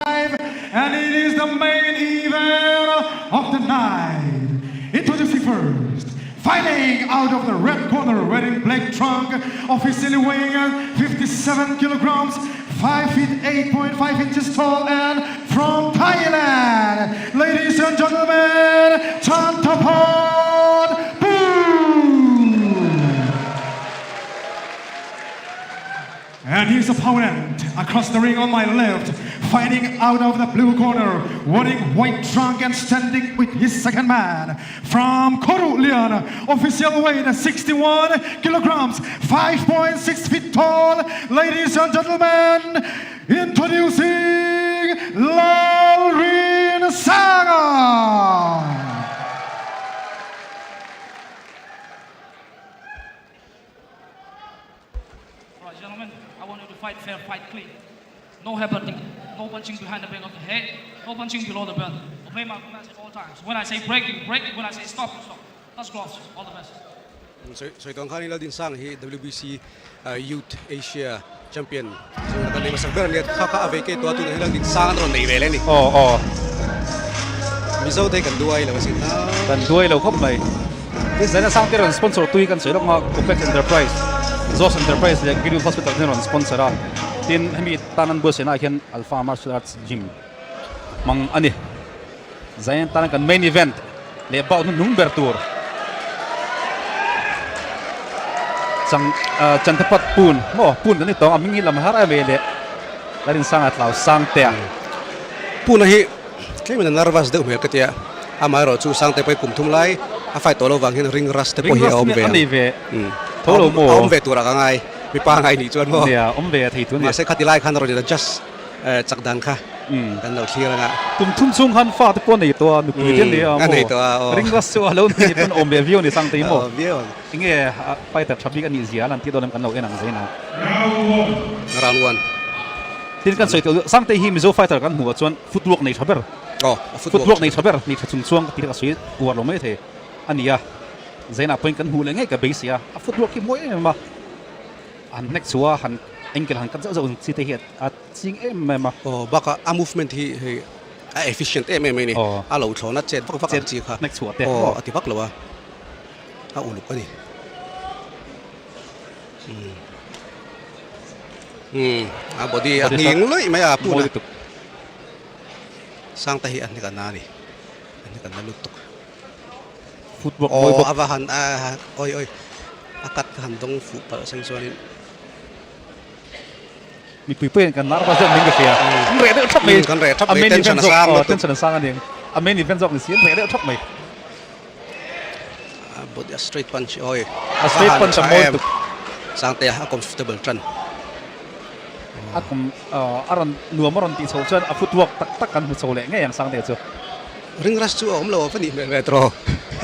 And it is the main event of the night. Introducing first, fighting out of the red corner, wearing black trunk, officially weighing 57 kilograms, 5 feet 8.5 inches tall, and from Thailand, ladies and gentlemen, Chantapon Boom! And his opponent across the ring on my left, fighting out of the blue corner, wearing white trunk and standing with his second man from Korulian, official weight 61 kilograms, 5.6 feet tall. Ladies and gentlemen, introducing Lalrin Sanga. Alright, gentlemen, I want you to fight fair, fight clean. No headbutting, no punching behind the back of the head, no punching below the belt. Obey my commands at all times. When I say break, you break. When I say stop, you stop. Touch gloves. All the best. Sawi tawng khan Laldin Sang hi WBC Youth Asia Champion chu kan nei hmasak ber a nia. Kha kha a vei kei tua tunah hi Laldin Sang an rawn nei ve le a ni. Aw aw. Mizo te hi kan duai lo asin. Kan duai lo khawp mai. Tin Zaina Sangte rawn sponsor tui kan sawi lawk a, Copex Enterprise, Zos Enterprise leh Greenwood Hospital te rawn sponsor a. Tin hemi tan an buatsaihna ah hian Alpha Martial Arts Gym hmang a ni. Zaina tan kan main event leh bout hnuhnung ber tur chang Chantapat Pun maw Pun kan ni tawng a hming hi lam har em mai leh Larinsanga Tlau Sangtea. Puna hi Tlem in a nervous deuh hmel ka tia, amaherawh chu Sangte pawh hi kum thum lai a fight tawh lo vang hian ring rust te pawh hi a awm ve ang. A awm ve turah ka ngai, mipa ngai nih chuan maw. Mahse khati lai khan a rawn in adjust chak dan kha kan lo thlir anga. Kum thum chhung khan fa te pawh a nei tawh a, nupui te a nei a maw. Ring rust chu a lo nei pawn awm ve viau a ni Sangte hi maw. Enge fighter tha bik a nih zia a lan tih dawn em kan lo en ang zain ang. Round one. Tin kan sawi tawh Sangte hi Mizo fighter kan hmuh ah chuan footwork nei tha ber. Aw, a footwork nei tha ber, nei tha chung chuang ka ti ka sawi uar lo mai thei a ni a. Zainah pawhin kan hmuh leh ngei ka beisei a, a footwork hi mawi em em a. Han hnek chhuah a, han angle han cut zauh zauh chi te hi a ching em em a. Aw, bakah a movement hi hei a efficient em em mai a ni. A lo thlawn a chet vak vak ang chi kha. Hnek chhuah te. Aw, a ti vak lo a, a uluk a ni. Umm a body a nghing luih mai a pun a Sangte hi a hnek a na a ni a hnek a na lutuk aw a va han a awi awi a cut ka han dawng fuh palh seng chuanin mipui pawhin kan lar va zeuh mai ka hria an reh deuh thap mai kan reh thap mai tension a sang lutuk tension a sang a ni a main event zawk ni si an reh deuh thap mai. A body a straight punch oi. A straight punch a mawi tuk. Sangte a comfortable tan. A kum a rawn nuam a rawn tih chho chuan a footwork tak tak kan hmu chho leh ngei ang Sangte chu. Ring rush chu a awm lo a va nih hmel ve tawh.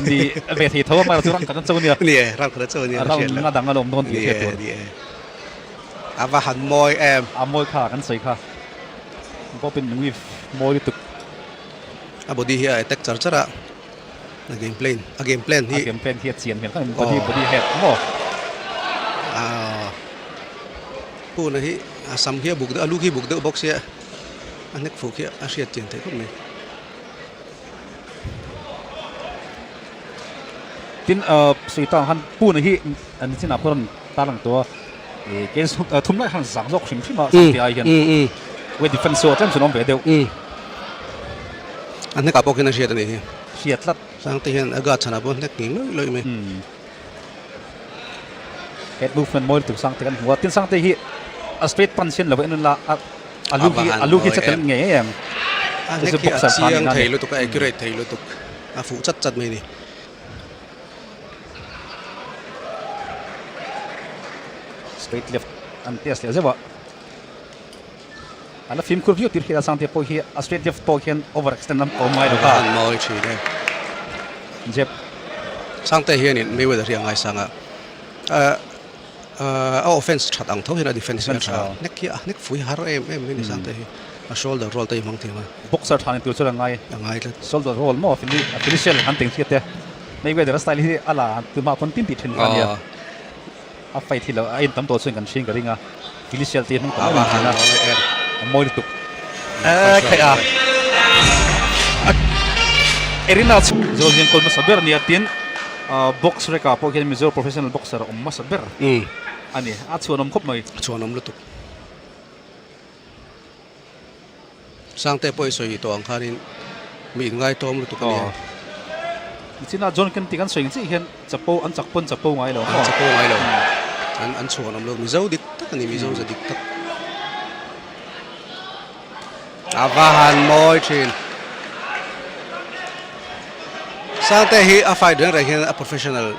Ni ve thei tho a mai chu ran khat a cho nia. Ni e ran khat a cho nia. Round nga dang a lawm dawn tih hriat tur. Ni e a va han mawi em. A mawi kha kan sawi kha. Bawpin weave mawi lutuk. A body hi a attack char char a. A game plan a game plan hi a game plan hi a chian hmel khan body body head maw ah puna hi a sam hi a buk deuh a lu khi buk deuh bawk sia a hnek fuh khi a hriat chian theih khawp mai. Tin sawi tang khan puna hi an chinah pawh rawn tarlang tawh a ih ke thum lai khan zang zawk hrim hrim a sangte ai hian weight defense chu a tlem chuan a awm ve deuh. A hnekah pawh khian a hriat a nih hi. Hriat tlat. Sangte hian a guard chhanah pawh hnek nghing lawih lawih mai. Head movement mawi lutuk Sangte kan hmu a, tin Sangte hi a straight punch hian lo en la a lu hi a lu hi che tel ngei ngei ang. A hnek hi a chiang thei lutuk a accurate thei lutuk a fuh chat chat mai a ni. Straight left an test leh zeuh a. A la fimkhur viau tir hi a Sangte pawh hi a straight left pawh hian over extend lam awm ngai lo kha. An mawi thin e. Jep. Sangte hianin Mayweather hi a ngaisang a, a offense that ang tho hian a defense hi a tha. Hnek hi a hnek fui har em em mai ni Sangte hi. A shoulder roll te hi hmang thei ang a. Boxer tha ni tur chuan a ngai. A ngai tlat. Shoulder roll maw finisher han teng hriat te. Mayweather a style hi a la tumah pawn tin tih thin kha nia. A fight hi lo a en tam tawh chuan kan hriang ka ring a, Felicial te hmang tam em em thin a, a mawi lutuk. Khaih a. Erina chu Mizo hian kawl hmasa ber nia tin box rek ah pawh hian Mizo professional boxer a awm hmasa ber a ni. A chhuanawm khawp mai. A chhuanawm lutuk. Sangte pawh i sawi tawh ang khanin mi inngaitawm lutuk a nia. Nichina John Kennedy kan sawi ang chiah hian chapo an chak pawn chapo ngai lo. An chapo ngai lo. An an chhuanawm lo. Mizo dik tak a ni, Mizo za dik tak. A va han mawi thin. Sangte hi a fight reng reng hian a professional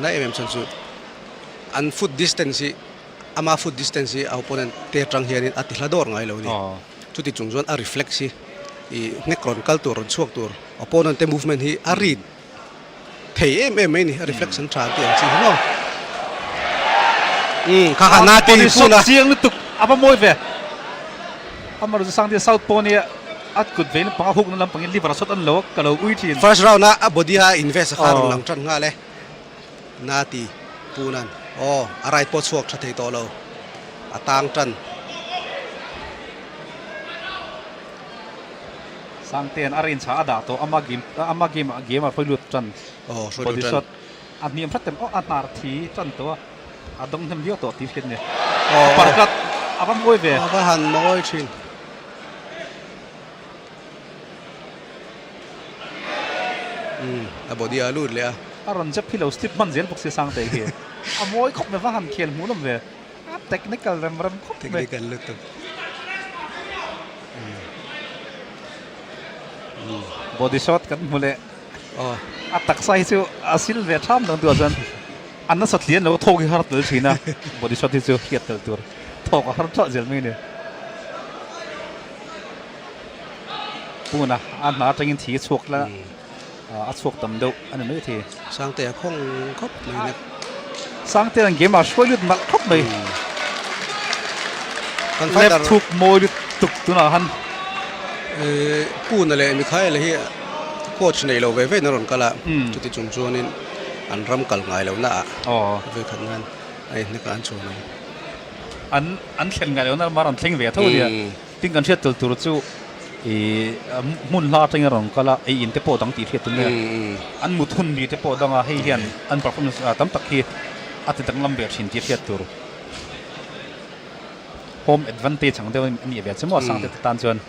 na em em chhan chu an foot distance hi Ama foot distance hi a opponent te atang hianin a ti hla dawr ngai lo a ni. Chuti chung chuan a reflex hi ih hnek rawn kal tur rawn chhuak tur opponent te movement hi a read thei em em mai a ni. A reflex an tha an tih ang chi hi maw. Umm kha kha na ti phun a. Chiang lutuk a va mawi ve. Amaherawhchu Sangte South pawh nia a kut vei lampang a hukna lampangin liver a shot an lo ka lo ui thin. First round a a body a invest a kha rawn lang tan nghal e. Na ti Punan aw a right pawh chhuak tha thei tawh lo a tang tan. Sangtean a rinchha a dah tawh ama game ama game ah game a hruai lut tan. Aw hruai lut tan. Body shot a hniam hret em aw a hnar thi tan tawh a a dawng hnem viau tawh tih hriat a ni. Aw Uppercut a va mawi ve. A va han mawi thin. Umm a body a lut leh a. A rawn jab hi lo slip hman zel bawk si Sangtei hi. A mawi khawp mai va han khel hmuh lawm ve. A technical rem rem khawp mai. Technical lutuk. Body shot kan hmu leh. Aw. A taksa hi chu a sil ve tham dang duah chuan a nasa tlian lo thawk hi har tel thin a. Body shot hi chu hriat tel tur thawk a har teuh zel mai a ni. Puna a hna atangin thi a chhuak la a chhuak tam deuh a ni mai thei. Sangte a khawng khawp mai nek. Sangte an game ah hruai lut nalh khawp mai. Left hook mawi lut tuk tunah han. Puna leh Mikhael hi coach nei lo ve ve in a rawn kal a, chuti chung chuanin an ram kal ngai lo na ah vawikhat nan a inhnek a an chhuan ang. An an thlen ngai lo na ram a rawn thleng ve tho a nia. Tin kan hriat tel tur chu ih hmun hla atangin a rawn kal a, ei in te pawh dang tih hriat tum nia. An mut hun ni te pawh dang a, hei hian an performance tam tak hi a ti danglam ve thin tih hriat tur. Home advantage ang deuh a nih ve chu maw Sangte te tan chuan.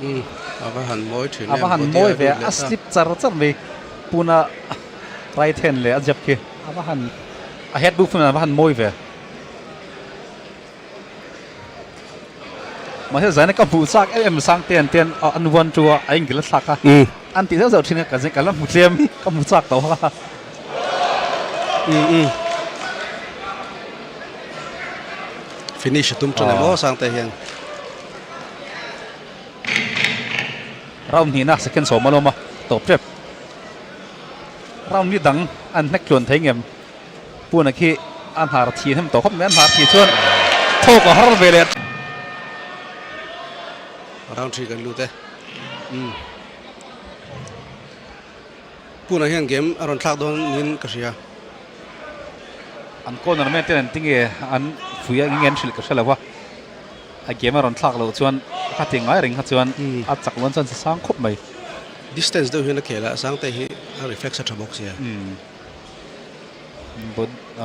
Umm a va han mawi thin em, a va han mawi ve a slip char char mai puna right hand leh a jab khi a va han a head movement a va han mawi ve mahse zaina ka hmuh chak em em Sangte an ten an one two a a ingil a thlak a an tih zeuh zeuh thin a ka ka la hmu tlem ka hmu chak tawh a umm finish a tum tan em aw Sangte hian. Round hnihna second sawm a lawm a tawp tep. Round ni dang an hnek tluan thei ngem. Puna khi a hnar thi hnem tawh khawp mai a hnar thi chuan thawk a har ve leh. Round 3 kan lut e. Umm. Puna hian game a rawn thlak dawn niin ka hria. An corner man ten an ti nge an fui a nge an hrilh ka hre lo a. A game a rawn thlak loh chuan kha ti ngai reng kha chuan a chak loh chuan sang khawp mai. Distance deuh hian a khel a, Sangte hi a reflex a tha bawk sia.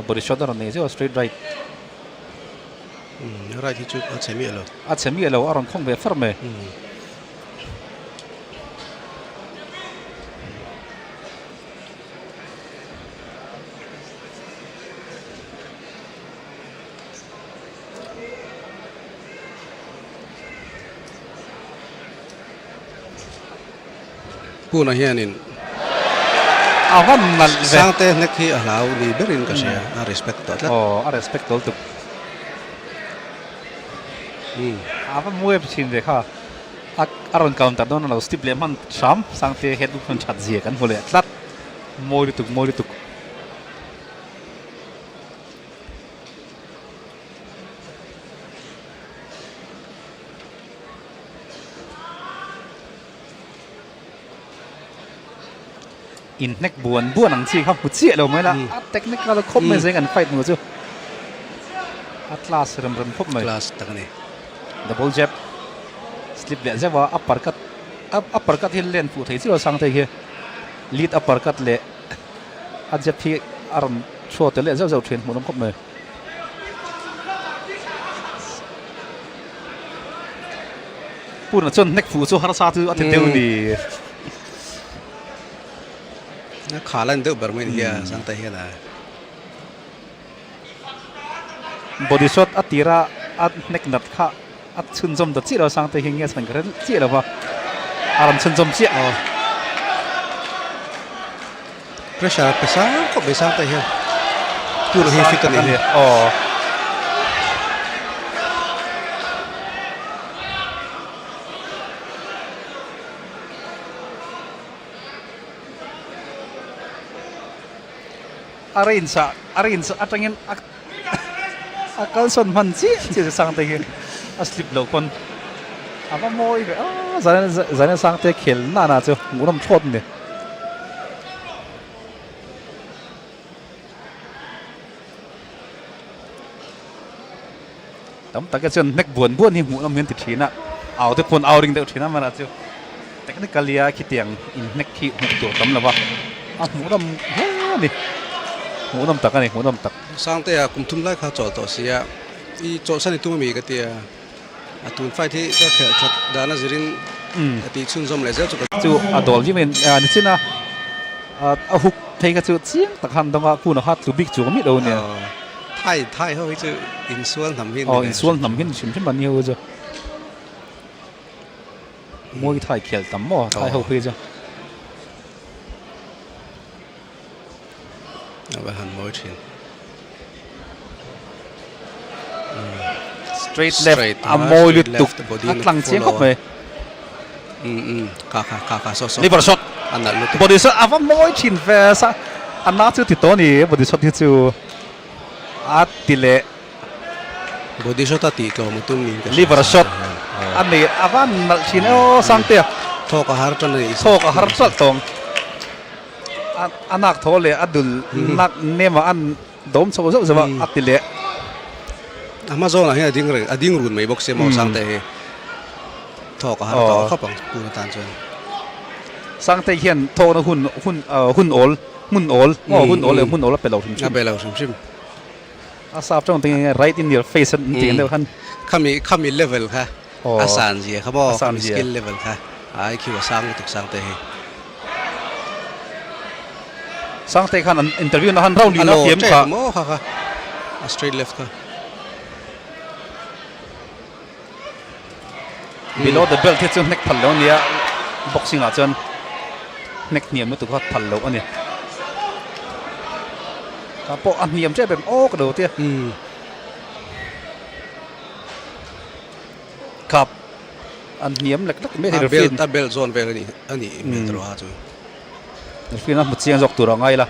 Body shot a rawn nei zeuh a straight right. Right hi chu a chhe miah lo. A chhe miah lo a rawn khawng ve far mai. Puna hianin A van nalh ve. Sangte hnek hi a hlau ni berin ka hria, a respect tawh tlat. Aw, a respect tawh lutuk. A va muai thin ve kha. A a rawn counter dawn a lo step leh hman hram Sangte head movement that zia kan hmu leh tlat. Mawi lutuk, mawi lutuk. Inhnek buan buan ang chi kha hmu chiah lo mai la, a technical khawp mai zeng an fight hnu chu a class rem rem khawp mai. Class tak a ni. Double jab slip leh zeuh a, upper cut upper cut hi len fuh thei chiah Sangtei hi lead upper cut leh a jab hi a rawn throw tel leh zeuh zeuh thin hmuh nawm khawp mai. Puna chuan hnek fuh chu harsa chu a ti deuh ni. A khal a ni deuh ber mai ni hi a Sangtei hian a. Body shot a tira a hnek nat kha a chhunzawm ta chiah lo Sangtei hi nge chhan ka hre chiah lo va a rawn chhunzawm chiah. Aw pressure pe sang khawp mai Sangtei hian tuna hi fit a ni. Aw. A range ah a range atangin a a kalsawn hman chiah chiah chu Sangte hi a slip loh pawn a va mawi ve a zan zan Sangte khel nana chu hmuhnawm thlawt a ni. Tam tak hi chuan hnek buan buan hi hmuhnawm hian ti thin a, au te pawh an au ring deuh thin a amaherawh chu technically a khitiang inhnek hi hmuh tur tam lo va, a hmuhnawm hle a ni, hmuhnawm tak a ni, hmuhnawm tak. Sangtea kum thum lai kha chawl tawh si a, i chawlhsan i tum ami ka ti a, a tun fight hi ka khelh that dan a zirin ka tih chhunzawm leh zel chu ka. Chu a dawl viau in ni chin a, a hook phei kha chu chiang tak khan dawng a, kun a kha tlu bik chuang miah lo a nia. Thai Thai ho hi chu insual hnam hi an ni ve. Aw insual hnam hi an hrim hrim an ni ho chu. Muay Thai khel tam maw Thai ho phei chu. A va han mawi thin. Straight left a mawi lutuk a tlang chiang khawp mai. Kha kha kha kha saw saw. Liver shot. A nalh lutuk. Body shot a va mawi thin ve sa. A na chu ti tawh a ni body shot hi chu a ti leh. Body shot a tih tlawm a tum niin ka hria. Liver shot a nei a va nalh thin e aw Sangtea. Thawk a har tan a ni. Thawk a har chalh tawng. A nak thaw leh a dul nak nem ah an dawm chho zauh zauh a a ti leh. A hma zawnah hian a ding reng a ding run mai bawk sia maw Sangte hi thawk a har tawh khawp ang tun atan chuan. Sangte hian thawkna hun hun hun awl hmun awl maw hun awl leh hmun awl a pe lo hrim hrim. A pe lo hrim hrim. A sap tawng te nge right in your face an tih ang deuh khan. Khami khami level kha a san zia kha maw khami skill level kha a IQ a sang lutuk Sangte hi. Sangte khan an interview na khan round lina thiam kha. A lo maw kha kha a straight left kha. Below the belt hi chu hnek phal lo ania boxing ah chuan hnek hniam lutuk kha phal loh a ni. Tah pawh a hniam tep em aw ka lo tia. Cup an hniam lek lek mai a ni referee. A belt zawn vel a ni a ni hmel ta rawh a chu. Referee a hmu chiang zawk tur a ngai la.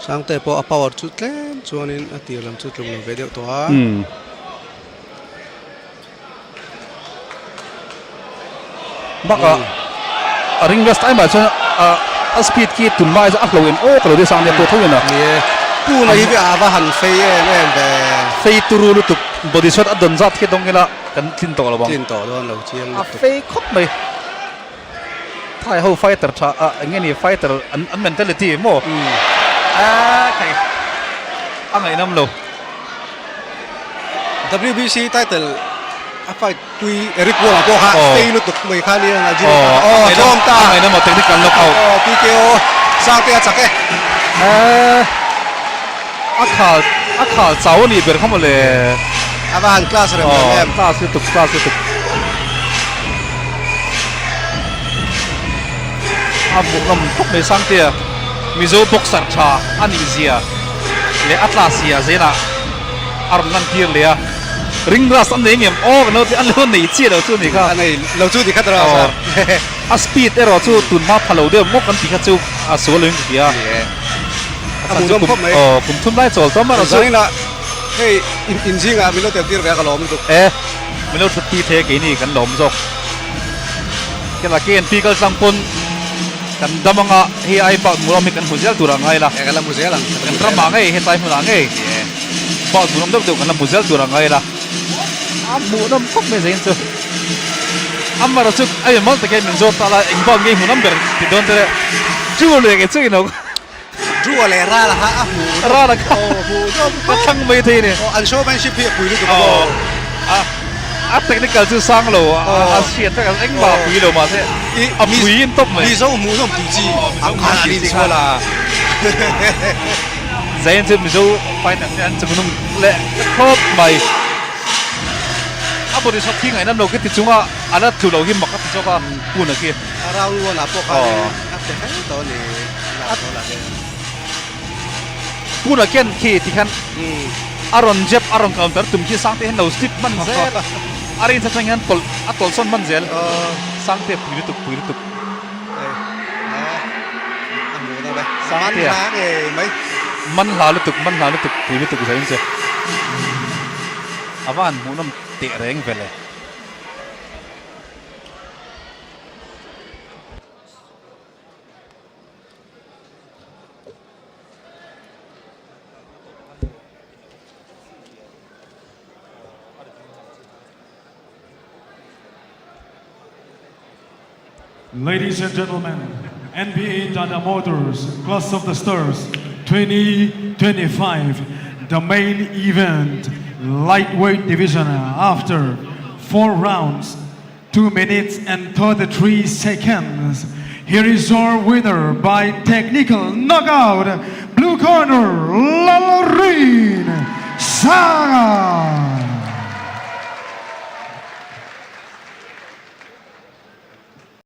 Sangte pawh a power chu tlem chuanin a tir lam chu tluk lo ve deuh tawh a. Bakah a ring rest ai mah chuan a speed khi tun lai chu a hlo em aw ka lo ti sang nia pawh tho in a. Ni e, tuna hi a va han fei em em ve. Fei turu lutuk body shot a dawn zat khi dawng ila kan tlin tawh lo ang. Tlin tawh dawn lo chiang lutuk. A fei khawp mai. Thai ho fighter tha ah eng nge ni fighter an an mentality maw a khai a ngaihnawm lo. WBC title a fight pui Eric Wong ah pawh kha fei lutuk mai kha nia a jin kha aw tlawm ta a ngaihnawm a technical knockout aw PKO Sangte a chak e a khal a khal chau a nih ber kha mawle a va han class rem rem em class lutuk class lutuk A hmuhnawm khawp mai Sangtea Mizo boxer tha a nih zia leh a tla zia zelah a rawn lan tir leh a, ring rust an nei ngem aw kan lo ti a lo nei chiah lo chu a ni kha. A nei lo chu ti khat rawh sir. A speed erawh chu tun hma pha lo deuh mawk an ti kha chu a sual lo in ka hria. Ni e. A hmuhnawm khawp mai. Aw kum thum lai chawl tawh amaherawh chu. Zaninah hei in zingah min lo tel tir ve a ka lawm lutuk. E. Min lo thut pui thei a keini kan la awm zawk. Kela KNP kal tlang pawn kan dam anga hei ai bak hmuh ram hi kan hmu zel tur a ngai la. Kan la hmu zel ang. Kan ramah ngei hetlai hmunah ngei bak hmuh ram deuh deuh kan la hmu zel tur a ngai la. A hmuhnawm khawp mai zain chu. Amara chu a inmal takin min zawt ta la eng bak nge hmuhnawm ber ti dawn te leh chu leh nge chu ino. Drew-a leh Rala kha a hmuh nawm. Rala kha Aw hmuh nawm ka thlang mai thei ni. Aw an showmanship hi a pui lutuk a maw. A a technical chu sang lo a hriat vek a engmah a pui lo mahse a pui in tawp mai. Mizo hmuh nawm tih chi ang khan an inchhual a. Zain chu Mizo fighter te an chungnung leh khawp mai. A body shot khi ngaihnawm lo khi ti chunga a la tlu lo hi mak a ti zawk a Puna khi. A round one ah pawh khanin a pe fel tawh a ni. Puna khian khi ti khan a rawn jab a rawn counter tum khi Sangte hian lo slip hman zel a rin atang hian tawlh a tawlh sawn hman zel Sangte pui lutuk pui lutuk Sangte man hla lutuk man hla lutuk pui lutuk zain che a va han hmuhnawm teh reng ve le. Ladies and gentlemen, NBA Tata Motors Class of the Stars 2025, the main event, lightweight division after four rounds, 2 minutes and 33 seconds. Here is our winner by technical knockout, blue corner, Lalrin Sangte.